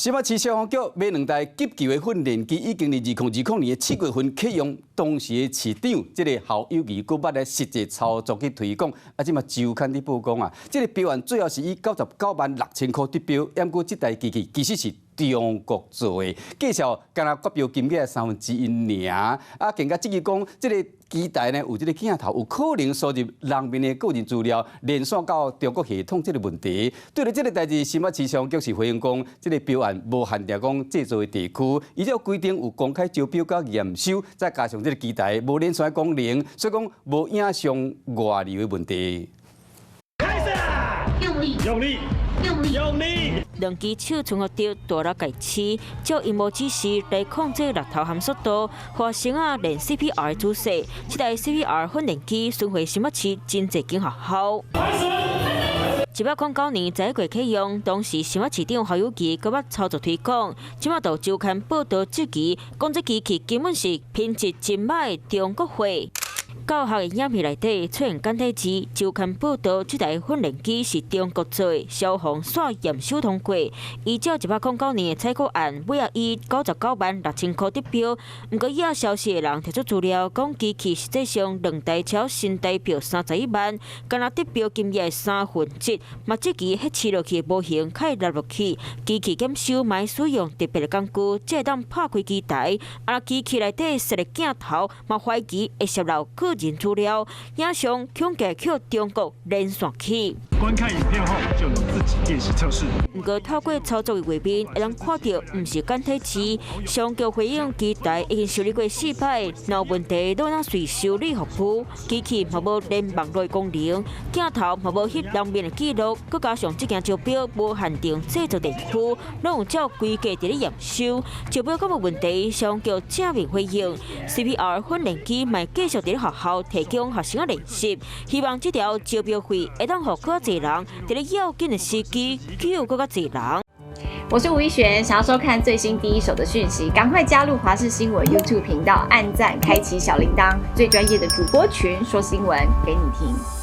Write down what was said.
新北市消防局買兩台急救的訓練機，已經佇2020年7月份啟用。當時的市長這个侯友宜，閣捌來實際操作去推廣。啊，這馬週刊佇報講啊，這个標案最後是以99萬6千箍得標，毋過這台機器其實是中國做的，價數干焦決標金額的1/3爾。啊，更加質疑講，這个機台呢有這个鏡頭，有可能收集人民的個人資料，連線到中國系統這个問題。對著這个代誌，新北市消防局是回應講，這个標案無限定講製造的地區，依照規定有公開招標佮驗收，再加上這个機台無連線的功能，所以講無影響外流的問題。開始，用力，用力，用力，用力。兩支手重合著大力共試，照熒幕指示來控制力頭和速度，予學生仔練 CPR 的姿勢。這台 CPR 訓練機巡迴新北市真濟間學校。109年十一月啟用，當時新北市長侯友宜閣捌操作推廣。這馬就週刊報導質疑，講這機器根本是品質真䆀的中國貨。教學的影片內底出現簡體字，週刊報導這台訓練機是中國做的，消防線驗收通過。依照109年的採購案，尾仔以99萬6千箍得標。毋過伊消息的人提出資料，講機器實際上兩台超新台幣31萬，干焦得標金額的1/3，嘛質疑彼試落去的模型較會落落去，機器檢修嘛使用特別的工具，才會當拍開機台。啊，機器內底設的鏡頭嘛懷疑會洩露個人資料，影像恐驚予中國連線去。觀看影片後就能自己練習測試。毋過透過操作的畫面，會當看著毋是簡體字。商局回應機台已經修理過四擺，若有問題攏通隨修理服務。機器嘛無連網路的功能，鏡頭嘛無翕人面的記錄，閣加上這件招標無限定製造地區，攏有照規格佇咧驗收。招標閣無問題，商局正面回應，CPR 訓練機嘛繼續佇咧學校提供學生練習，希望這條招標費會當予閣較濟人佇咧要緊的時機救閣較濟人。我是吳一璇，想要收看最新第一手的訊息，趕快加入華視新聞 YouTube 頻道，按讚，開啟小鈴鐺，最專業的主播群說新聞給你聽。